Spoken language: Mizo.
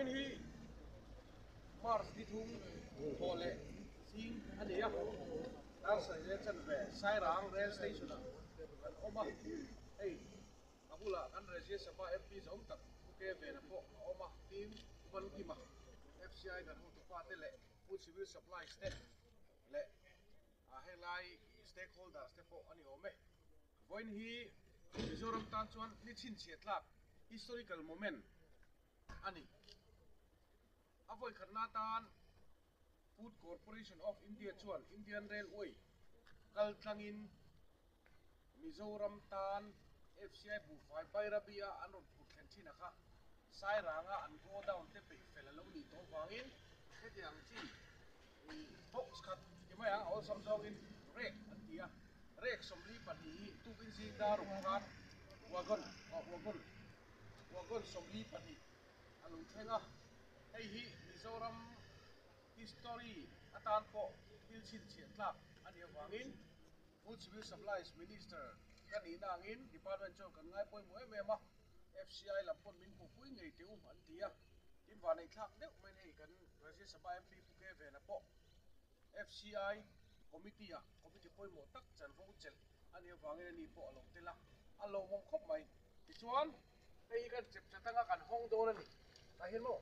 Vawiin hi March ni thum thawh leh zing a ni a, dar sarih leh chanve Sairang Rail Station ah kan awm a, hei a bulah kan Rajya Sabha MP zawm tak Pu K Vena pawh a awm a, tin Uman Kima FCI kan hotupa te leh Food Civil Supplies te leh a helai stakeholders te pawh a ni awm e. Vawiin hi Mizoram tan chuan ni chhinchhiah tlak historical moment a ni. A vawikhatna atan Food Corporation of India chuan Indian Railway kal tlangin Mizoram tan FCI buhfai Bairabi-a an rawn phur thlen thin a kha Sairanga an godown te peih fel a lo nih tawh vangin hetiang chi box khat ti mai ang a awlsam zawngin rek an ti a, rek 42 hi tukin zing dar ruk khan wagon aw wagon wagon 42 a lo thleng a, hei hi Mizoram history atan pawh thil chhinchhiah tlak a nih avangin Food Civil Supplies Minister ka nihna angin department chuan kan ngai pawimawh em em a, FCI lam pawn min hmuhpui ngei teh u an ti a, tin vanei thlak deuh maiin hei kan Rajya Sabha MP Pu K Vena pawh FCI Committee ah committee pawimawh tak chanvo chelh a nih avangin ani pawh a lo tel a, a lawmawm khawp mai. Tichuan hei hi kan chep chat anga kan hawng dawn a ni. Tah hian maw?